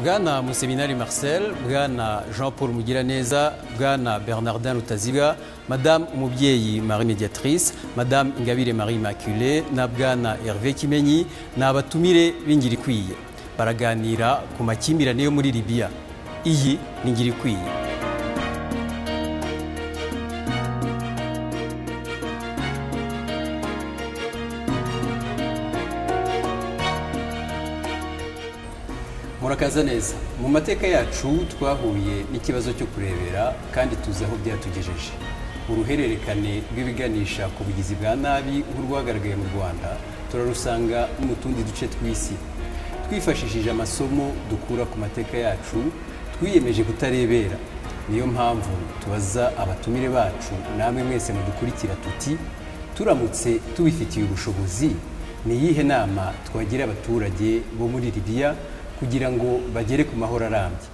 Bwana Museminari Marcel, Bwana Jean Paul Mugiraneza, Bwana Bernardin Rutazibwa, Madame Umubyeyi Marie Mediatrice, Madame Ingabire Marie Immaculée na Bwana Hervé Kimenyi ni abatumire b'Ingirikwiye. Baraganira ku makimbirane yo muri Libya. Iyi ni Ingirikwiye. Murakaza neza. Mu mateka yacu twahuye n'ikibazo cyo kurebera kandi tuzi aho byatugejeje. Uruhererekane rw'ibiganisha ku bugizi bwa nabi nk'urwagaragaye mu Rwanda turarusanga no mu tundi duce tw'isi. Twifashishije amasomo dukura ku mateka yacu, twiyemeje kutarebera. Niyo mpamvu tubaza abatumire bacu namwe mwese mudukurikira tuti: turamutse tubifitiye ubushobozi, ni iyihe nama twagira abaturage bo muri Libya kugira ngo bagere ku mahoro arambye?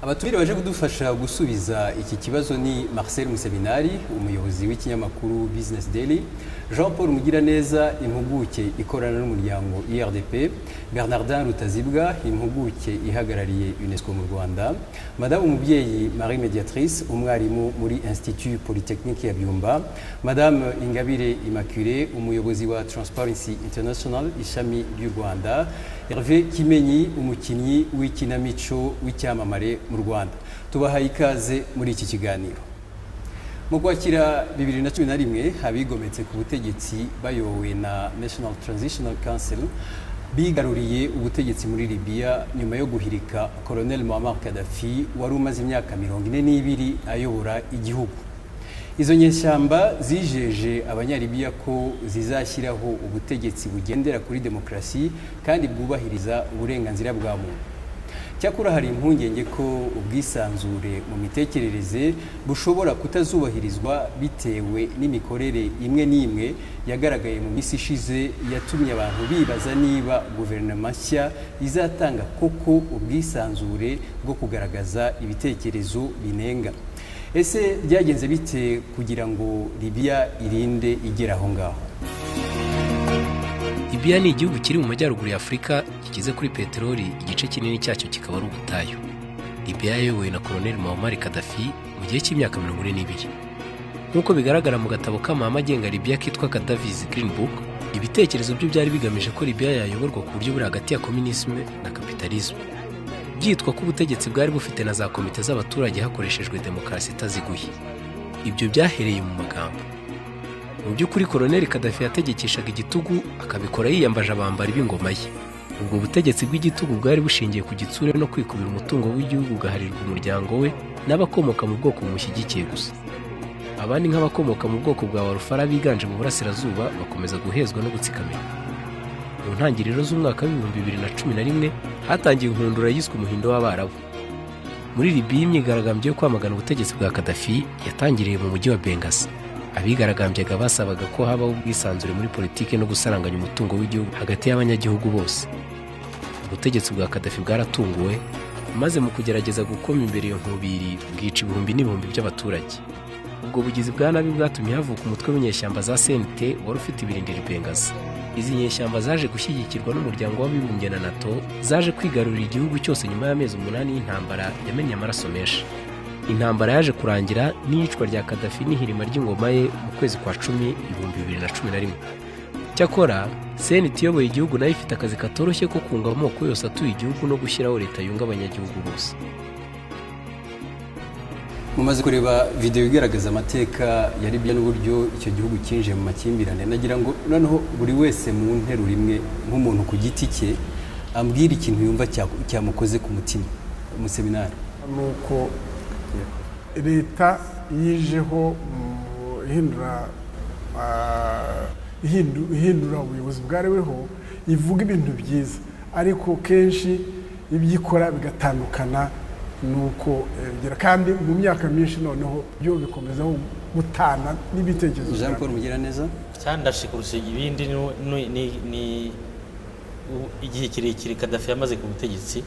Abatumire baje kudufasha gusubiza iki kibazo ni Marcel Museminari, umuyobozi w'ikinyamakuru Business Daily, Jean Paul Mugiraneza, impuguke ikorana n'umuryango IRDP, Bernardin Rutazibwa, impuguke ihagarariye UNESCO mu Rwanda, Madame Umubyeyi Marie Mediatrice, umwarimu muri Institut Polytechnique ya Byumba, Madame Ingabire Immaculée, umuyobozi wa Transparency International ishami ry'u Rwanda, Hervé Kimenyi, umukinnyi w'ikinamico w'icyamamare mu Rwanda. Tubahaye ikaze muri iki kiganiro. Mu kwakira 2011, abigometse ku butegetsi bayobowe na National Transitional Council bigaruriye ubutegetsi muri Libya nyuma yo guhirika Colonel Muammar Gaddafi wari umaze imyaka 42 ayobora igihugu. Izo nyeshyamba zijeje Abanyalibiya ko zizashyiraho ubutegetsi bugendera kuri demokarasi kandi bwubahiriza uburenganzira bwa muntu. Cyakora hari impungenge ko ubwisanzure mu mitekerereze bushobora kutazubahirizwa bitewe n'imikorere imwe n'imwe yagaragaye mu minsi ishize yatumye abantu bibaza niba guverinoma nshya izatanga koko ubwisanzure bwo kugaragaza ibitekerezo binenga. Ese byagenze bite kugira ngo Libya irinde igera aho ngaho? Libya ni igihugu kiri mu majyaruguru ya Afurika gikize kuri peteroli, igice kinini cyacyo kikaba ari ubutayu. Libya yayobowe na Colonel Muammar Gaddafi mu gihe cy'imyaka 42. Nk'uko bigaragara mu gatabo k'amahame agenga Libya kitwa Gaddafi's Green Book, ibitekerezo bye byari bigamije ko Libya yayoborwa ku buryo buri hagati ya communisme na capitalisme. Byitwa ko ubutegetsi bwari bufite na za komite z'abaturage hakoreshejwe demokarasi itaziguye. Ibyo byahereye mu magambo. Mu by'ukuri Colonel Gaddafi yategekeshaga igitugu, akabikora yiyambaje abambari b'ingoma ye. Ubwo butegetsi bw'igitugu bwari bushingiye ku gitsure no kwikubira umutungo w'igihugu ugaharirwa umuryango we n'abakomoka mu bwoko bumushyigikiye gusa. Abandi nk'abakomoka mu bwoko bwa Warufara biganje mu burasirazuba bakomeza guhezwa no gutsikamirwa. Mu ntangiriro z'umwaka wa 2011 hatangiye inkundura yiswe umuhindo w'Abarabu. Muri Libya imyigaragambyo yo kwamagana ubutegetsi bwa Gaddafi yatangiriye mu mujyi wa Benghazi. Abigaragambyaga basabaga ko habaho ubwisanzure muri politiki no gusaranganya umutungo w'igihugu hagati y'abanyagihugu bose. Ubutegetsi bwa Gaddafi bwaratunguwe, maze mu kugerageza gukoma imbere iyo nkubiri bwica ibihumbi n'ibihumbi by'abaturage. Ubwo bugizi bwa nabi bwatumye havuka umutwe w'inyeshyamba za CNT wari ufite ibirindiro i Benghazi. Izi nyeshyamba zaje gushyigikirwa n'umuryango w'abibumbye na NATO, zaje kwigarurira igihugu cyose nyuma y'amezi 8 y'intambara yamennye amaraso menshi. Intambara yaje kurangira n'iyicwa rya Gaddafi n'ihirima ry'ingoma ye mu kwezi kwa 10 2011. Cyakora CNT iyoboye igihugu nayo ifite akazi katoroshye ko kunga amoko yose atuye igihugu no gushyiraho leta yunga abanyagihugu bose. Mumaze kureba video igaragaza amateka ya Libya n'uburyo icyo gihugu cyinjiye mu makimbirane. Nagira ngo noneho buri wese mu nteruro imwe, nk'umuntu ku giti cye, ambwira ikintu yumva cyamukoze ku mutima. Museminari. Nuko leta yijeho ihindura ubuyobozi bwariweho, ivuga ibintu byiza, ariko kenshi ibyo ikora bigatandukana nuko bigera, kandi mu myaka myinshi noneho byo bikomeza gutana n'ibitekerezo. Jean Paul Mugiraneza. Cyandashe kurusha ibindi ni igihe kirekire Gaddafi yamaze ku butegetsi,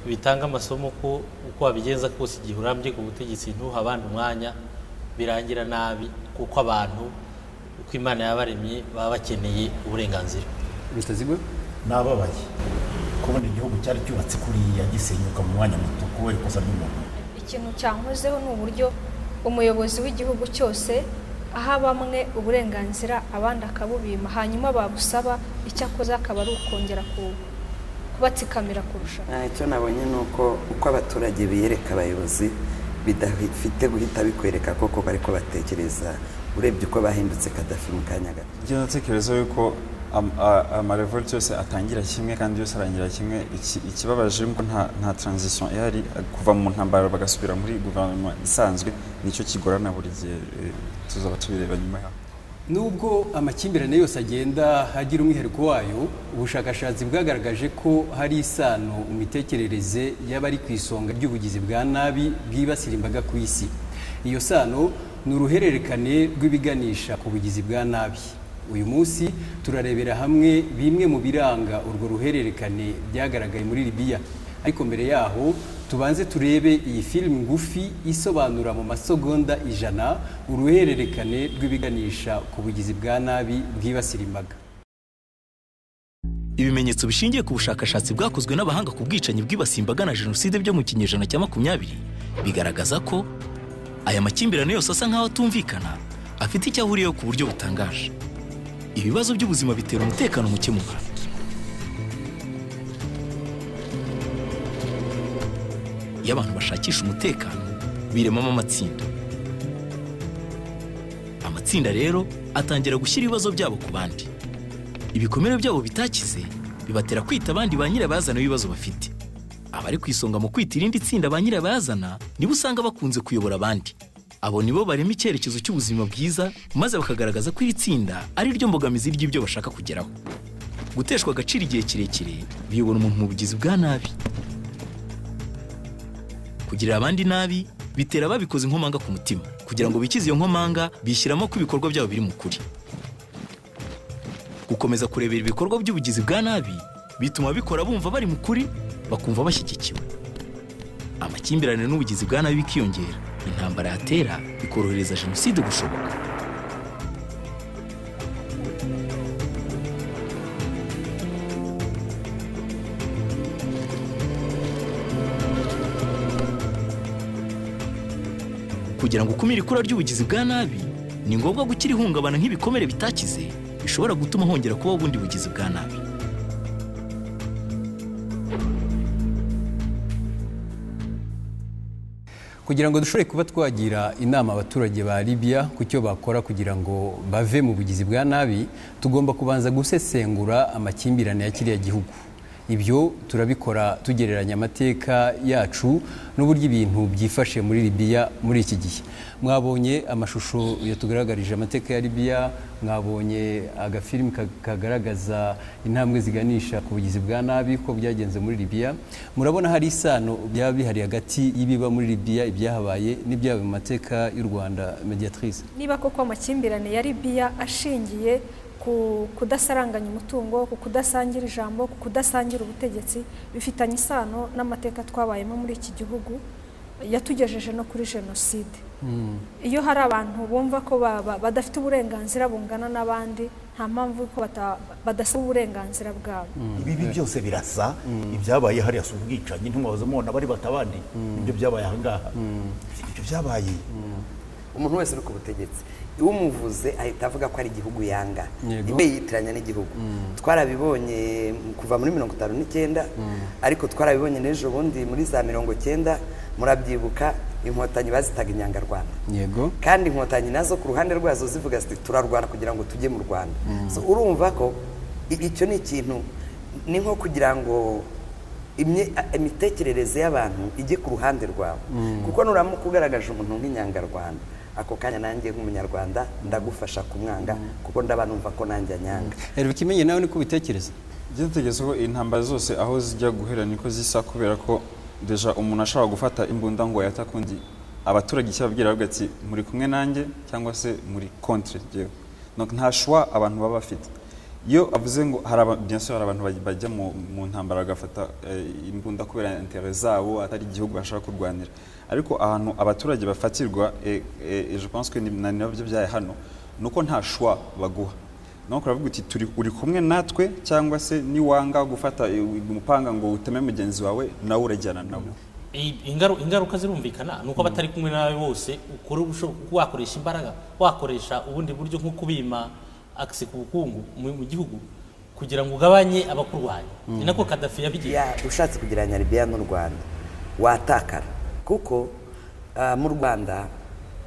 bitanga amasomo ko uko wabigenza kose igihe urambye ku butegetsi ntuha abandi umwanya birangira nabi, kuko abantu uko Imana yabaremye baba bakeneye uburenganzira. Rutazibwa. Nababaye. Kubona igihugu cyari cyubatse kuriya gisenyuka mu mwanya muto kubera ikosa ry'umuntu. Ikintu cyankozeho ni uburyo umuyobozi w'igihugu cyose aha bamwe uburenganzira abandi akabubima, hanyuma babusaba icyo akoze akaba ari ukongera kubatsikamira kurusha. Icyo nabonye ni uko uko abaturage biyereka abayobozi bidafite guhita bikwereka koko bariko batekereza, urebye uko bahindutse Gaddafi mu kanya gato. Njye ndatekereza yuko amarevolte yose atangira kimwe kandi yose arangira kimwe. Ikibabaje nuko nta transition ihari, kuva mu ntambara bagasubira muri guverinoma isanzwe, nicyo kigorana buri gihe. Tuzaba tubireba nyuma yaho. Nubwo amakimbirane yose agenda agira umwihariko wayo, ubushakashatsi bwagaragaje ko hari isano mu mitekerereze y'abari ku isonga ry'ubugizi bwa nabi bwibasira imbaga ku isi. Iyo sano ni uruhererekane rw'ibiganisha ku bugizi bwa nabi. Uyu munsi turarebera hamwe bimwe mu biranga urwo ruhererekane byagaragaye muri Libya. Ariko mbere yaho tubanze turebe iyi filime ngufi isobanura mu masegonda 100 uruhererekane rw'ibiganisha ku bugizi bwa nabi bwibasira imbaga. Ibimenyetso bishingiye ku bushakashatsi bwakozwe n'abahanga ku bwicanyi bwibasiye imbaga na jenoside byo mu kinyejana cya 20 bigaragaza ko aya makimbirane yose asa nk'aho atumvikana, afite icyo ahuriyeho ku buryo butangaje. Ibibazo by'ubuzima bitera umutekano muke mu bantu. Iyo abantu bashakisha umutekano biremamo amatsinda. Amatsinda rero atangira gushyira ibibazo byabo ku bandi. Ibikomere byabo bitakize bibatera kwita abandi ba nyirabayazana b'ibibazo bafite. Abari ku isonga mu kwita irindi tsinda ba nyirabayazana nibo usanga bakunze kuyobora abandi. Abo nibo barema icyerekezo cy'ubuzima bwiza, maze bakagaragaza ko iri tsinda ari ryo mbogamizi ry'ibyo bashaka kugeraho. Guteshwa agaciro igihe kirekire biyobora umuntu mu bugizi bwa nabi. Kugirira abandi nabi bitera ababikoze inkomanga ku mutima. Kugira ngo bikize iyo nkomanga, bishyiramo ko ibikorwa byabo biri mu kuri. Gukomeza kurebera ibikorwa by'ubugizi bwa nabi bituma bikora bumva bari mu kuri, bakumva bashyigikiwe. Amakimbirane n'ubugizi bwa nabi bikiyongera, intambara yatera ikorohereza jenoside gushoboka. Kugira ngo ukumire ikura ry'ubugizi bwa nabi, ni ngombwa gukira ihungabana nk'ibikomere bitakize bishobora gutuma hongera kubaho ubundi bugizi bwa nabi. Kugira ngo dushobore kuba twagira inama abaturage ba Libya ku cyo bakora kugira ngo bave mu bugizi bwa nabi, tugomba kubanza gusesengura amakimbirane ya kiriya gihugu. Ibyo turabikora tugereranya amateka yacu n'uburyo ibintu byifashe muri Libya muri iki gihe. Mwabonye amashusho yatugaragarije amateka ya Libya, mwabonye agafilm kagaragaza intambwe ziganisha ku bugizi bwa nabi ko byagenze muri Libya. Murabona hari isano byaba bihari hagati y'ibiba muri Libya, ibyahabaye n'ibyaba mu mateka y'u Rwanda. Mediatrice, niba koko amakimbirane ya Libya ashingiye ku kudasaranganya umutungo, ku kudasangira ijambo, ku kudasangira ubutegetsi, bifitanye isano n'amateka twabayemo muri iki gihugu yatugejeje no kuri jenoside. Iyo hari abantu bumva ko badafite uburenganzira bungana n'abandi, nta mpamvu ko badasaba uburenganzira bwabo. Ibibi byose birasa, ibyabaye hariya si ubwicanyi, ntimwahoze mubona bari batabandi, ibyo byabaye aha ngaha, ibyo byabaye. Umuntu wese uri ku butegetsi umuvuze ahita avuga ko ari igihugu yanga, ibe yitiranya n'igihugu. Twarabibonye kuva muri 59, ariko twarabibonye n'ejo bundi muri za 90, murabyibuka inkotanyi bazitaga inyangarwanda. Yego. Kandi inkotanyi nazo ku ruhande rwazo zivuga ziti turarwana kugira ngo tujye mu Rwanda. So urumva ko icyo ni ikintu, ni nko kugira ngo imitekerereze y'abantu ijye ku ruhande rwawe. Kuko nuramuka ugaragaje umuntu nk'inyangarwanda, ako kanya nanjye nk'umunyarwanda ndagufasha kumwanga, kuko ndaba numva ko nanjye anyanga. Herve Kimenyi, nawe niko ubitekereza? Njye ntekereza ko intambara zose aho zijya guhera niko zisa, kubera ko deja umuntu ashobora gufata imbunda ngo yatakundi abaturage icyo babwira bavuga ati muri kumwe nanjye cyangwa se muri contre jewe. Donc nta choix abantu baba bafite. Iyo avuze ngo hari bien sûr hari abantu bajya mu ntambara bagafata imbunda kubera intérêt zabo, atari igihugu bashaka kurwanira. Ariko ahantu abaturage bafatirwa, et je pense que nabyo byaye hano, nuko nta choix baguha. Donc uravuga uti turi uri kumwe natwe cyangwa se niwanga gufata umupanga ngo uteme mugenzi wawe nawe urajyana nawe. Ingaruka zirumvikana nuko abatari kumwe nawe bose ukora wakoresha imbaraga, wakoresha ubundi buryo nko kubima access ku bukungu mu gihugu kugira ngo ugabanye abakurwanya. Ni nako Gaddafi yabigiye. Ushatse kugereranya Libya n'u Rwanda watakara, kuko mu Rwanda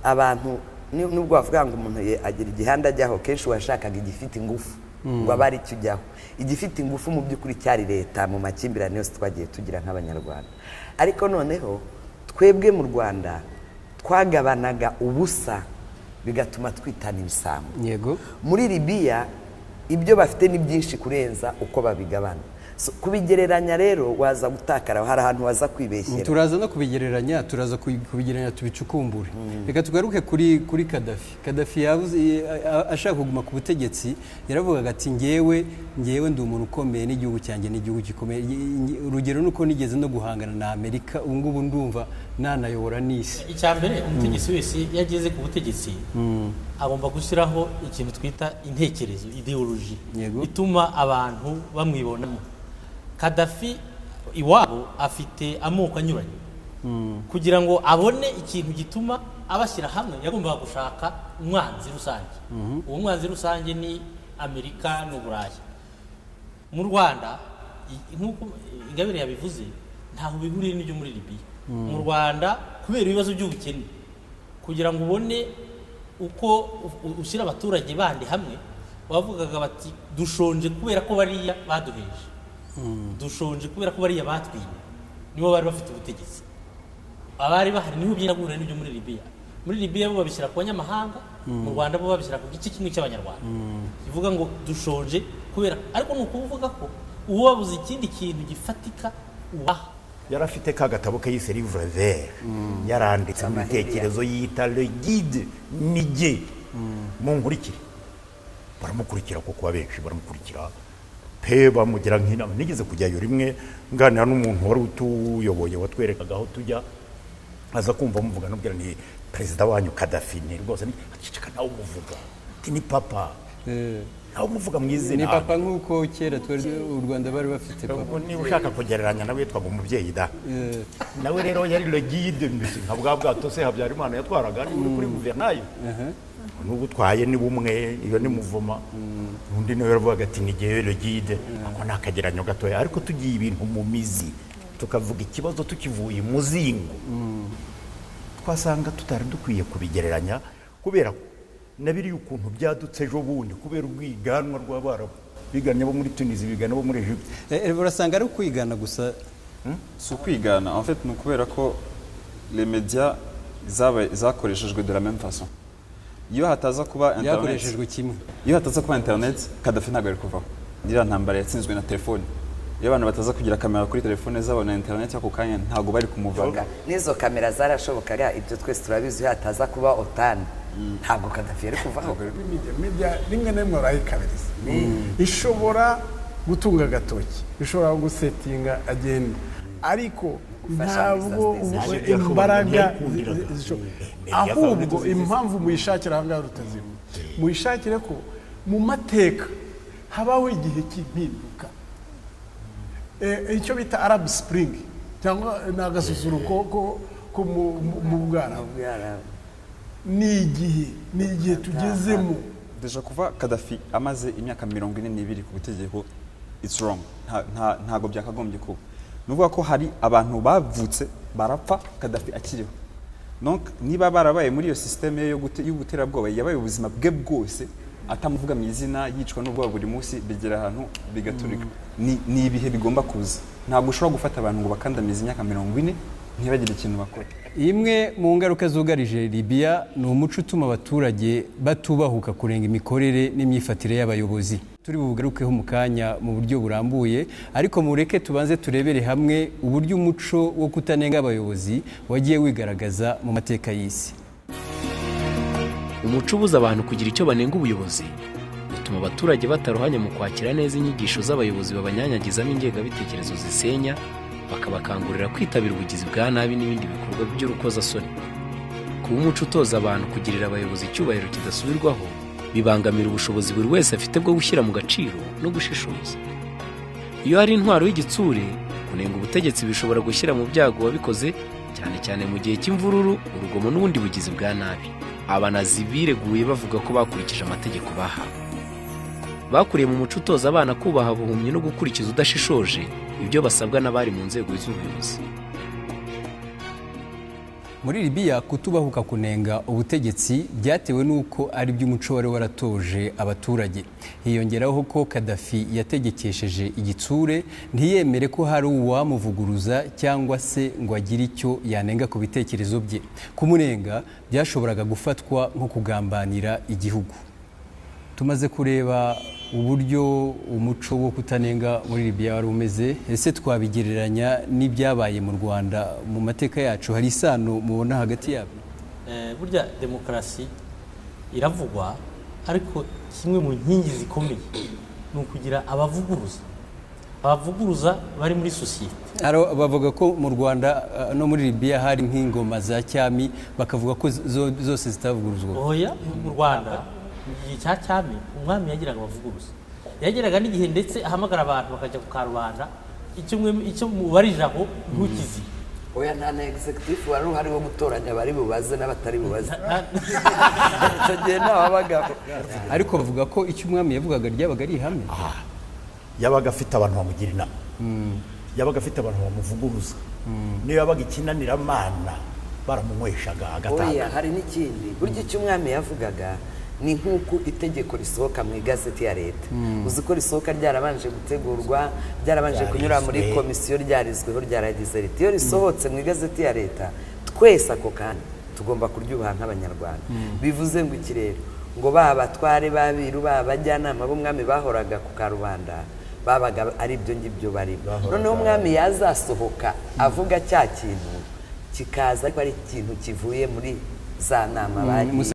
abantu nubwo bavuga ngo umuntu agira igihanda ajyaho, kenshi washakaga igifite ingufu ngo abe ari cyo ujyaho. Igifite ingufu mu by'ukuri cyari leta mu makimbirane yose twagiye tugira nk'Abanyarwanda. Ariko noneho twebwe mu Rwanda twagabanaga ubusa bigatuma twitana ibisambo. Yego. Muri Libya ibyo bafite ni byinshi kurenza uko babigabana. So, kubigereranya rero waza gutakara, hari ahantu waza kwibeshyera. Turaza no kubigereranya, turaza kubigereranya tubicukumbure. Reka tugaruke kuri Gaddafi. Gaddafi yavuze ashaka kuguma ku butegetsi, yaravugaga ati ngewe ndi umuntu ukomeye n'igihugu cyanjye n'igihugu gikomeye. Urugero nuko nigeze no guhangana na Amerika, ubu ngubu ndumva nanayobora n'isi. Icyambere umutegetsi wese yageze ku butegetsi agomba gushyiraho ikintu twita intekerezo, ideology ituma abantu bamwibonamo. Gaddafi iwabo afite amoko anyuranye. Kugira ngo abone ikintu gituma abashyira hamwe yagombaga gushaka umwanzi rusange. Uwo mwanzi rusange ni Amerika n'Uburayi. Mu Rwanda nkuko Ingabire yabivuze ntaho bihuriye n'ibyo muri Libya. Mu Rwanda kubera ibibazo by'ubukene, kugira ngo ubone uko ushyira abaturage bandi hamwe, bavugaga bati dushonje kubera ko bariya baduheje, dushonje kubera ko bariya batwimye, nibo bari bafite ubutegetsi. Abari bahari niho byinagura n'ibyo muri Libya. Muri Libya bo babishyira ku banyamahanga, mu Rwanda bo babishyira ku gice kimwe cy'Abanyarwanda. Kivuga ngo dushonje kubera, ariko ni ukuvuga ko uwo wabuze ikindi kintu gifatika ubaha. Yarafite ka gatabo ke yise Livre Vert, yaranditse ibitekerezo yita Le Guide Nige. Munkurikire. Baramukurikira kuko abenshi baramukurikira pe, bamugira nk'inama. Nigeze kujyayo rimwe nganira n'umuntu wari utuyoboye watwerekaga aho tujya, aza kumva muvuga nubwira ni perezida wanyu Gaddafi ni rwose acicika nawe umuvuga ati ni papa. Nawe umuvuga mu izina ni papa nk'uko kera twari u Rwanda bari bafite papa. Niba ushaka kugereranya nawe yitwaga umubyeyi da. Nawe rero yari le guide mbese nka bwa bwato se Habyarimana yatwaraga ari kuri guverineri. N'ubu twaye ni bumwe iyo ni muvoma. Undi nawe yaravugaga ati ni jewe le guide. Ako nakageranyo gatoya, ariko tugiye ibintu mu mizi tukavuga ikibazo tukivuye muzingo, twasanga tutari dukwiye kubigereranya kubera nabiri ukuntu byadutse ejo bundi kubera ubwiganwa rw'abarabu biganye bo muri Tunisia, bigana bo muri Egypte. Urasanga ari kwigana gusa, si ukwigana en fait, ni ukubera ko les médias zakoreshejwe de la même façon. Iyo hataza kuba internet, yakoreshejwe kimwe. Iyo hataza kuba internet, Gaddafi ntabwo yari kuvaho. Iriya ntambara yatsinzwe na telefone. Iyo abantu bataza kugira kamera kuri telefone zabo na internet ako kanya ntabwo bari kumuvaga. N'izo kamera zarashobokaga, ibyo twese turabizi. Iyo hataza kuba OTAN ntabwo Gaddafi yari kuvaho. Media rimwe na rimwe barayikabiriza. Ishobora gutunga agatoki, ishobora gusetinga agenda, ariko ntabwo imbaraga ahubwo impamvu muyishakira ahangaha rutazimu, muyishakire ko mu mateka habaho igihe cy'impinduka, icyo bita Arab Spring cyangwa ni agasusuruko ko mu Bwarabu. Ni igihe tugezemo. Deja kuva Gaddafi amaze imyaka 42 ku butegeko, it's wrong. Ntago byakagombye kuba. Nuvuga ko hari abantu bavutse barapfa Gaddafi akiriho. Donc niba barabaye muri iyo systeme y'ubuterabwoba yabaye ubuzima bwe bwose atamuvuga mu izina, yicwa n'ubwoba buri munsi, bigera ahantu bigaturika. Ni ibihe bigomba kuza. Ntabwo ushobora gufata abantu ngo bakandamize imyaka 40 ntibagire ikintu bakora. Imwe mu ngaruka zugarije Libya ni umuco utuma abaturage batubahuka kurenga imikorere n'imyifatire y'abayobozi. Turi bugarukeho mu kanya mu buryo burambuye, ariko mureke tubanze turebere hamwe uburyo umuco wo kutanenga abayobozi wagiye wigaragaza mu mateka y'isi. Umuco ubuza abantu kugira icyo banenga ubuyobozi utuma abaturage bataruhanya mu kwakira neza inyigisho z'abayobozi babanyanyagizamo ingengabitekerezo zisenya, bakabakangurira kwitabira ubugizi bwa nabi n'ibindi bikorwa by'urukozasoni. Kuba umuco utoza abantu kugirira abayobozi icyubahiro kidasubirwaho Bibangamira ubushobozi buri wese afite bwo gushyira mu gaciro no gushishoza. Iyo hari intwaro y'igitsure, kunenga ubutegetsi bishobora gushyira mu byago uwabikoze, cyane cyane mu gihe cy'imvururu, urugomo n'ubundi bugizi bwa nabi. Abanazi bireguye bavuga ko bakurikije amategeko bahawe. Bakuriye mu muco utoza abana kubaha buhumyi no gukurikiza udashishoje ibyo basabwa n'abari mu nzego z'ubuyobozi. Muri Libya kutubahuka kunenga ubutegetsi byatewe n'uko ari by'umuco wari waratoje abaturage. Hiyongeraho ko Gaddafi yategekesheje igitsure, ntiyemere ko hari uwamuvuguruza cyangwa se ngo agire icyo yanenga ku bitekerezo bye. Kumunenga byashoboraga gufatwa nko kugambanira igihugu. Tumaze kureba uburyo umuco wo kutanenga muri Libya wari umeze, ese twabigereranya n'ibyabaye mu Rwanda mu mateka yacu? Hari isano mubona hagati yabyo? Burya demokarasi iravugwa, ariko kimwe mu nkingi zikomeye ni ukugira abavuguruza. Abavuguruza bari muri sosiyete. Bavuga ko mu Rwanda no muri Libya hari nk'ingoma za cyami, bakavuga ko zose zitavuguruzwa. Oya, mu Rwanda igihe cya cyami umwami yagiraga abavuguruza, yageraga n'igihe ndetse ahamagara abantu bakajya ku karubanda, icyo mubarije aho ntukizi. Oya, nta na executive wari uhari wo gutoranya abari bubaze n'abatari bubaze. Icyo gihe ntawabagaho. Ariko bavuga ko icyo umwami yavugaga ryabaga ari ihame. Yabaga afite abantu bamugira inama, yabaga afite abantu bamuvuguruza. Niyo yabaga ikinaniramana baramunyweshaga agatanga. Oya, hari n'ikindi, burya icyo umwami yavugaga ni nk'uko itegeko risohoka mu igazeti ya leta. Uzi ko risohoka ryarabanje gutegurwa, ryarabanje kunyura muri komisiyo, ryarizweho, ryaragize leta. Iyo risohotse mu igazeti ya leta, twese ako kanya tugomba kuryubaha nk'Abanyarwanda. Bivuze ngo iki rero, ngo ba batware b'abiru, ba bajyanama b'umwami bahoraga ku karubanda, babaga ari ibyo ngibyo barimo. Noneho umwami yazasohoka avuga cya kintu kikaza ariko ari ikintu kivuye muri za nama bagiye.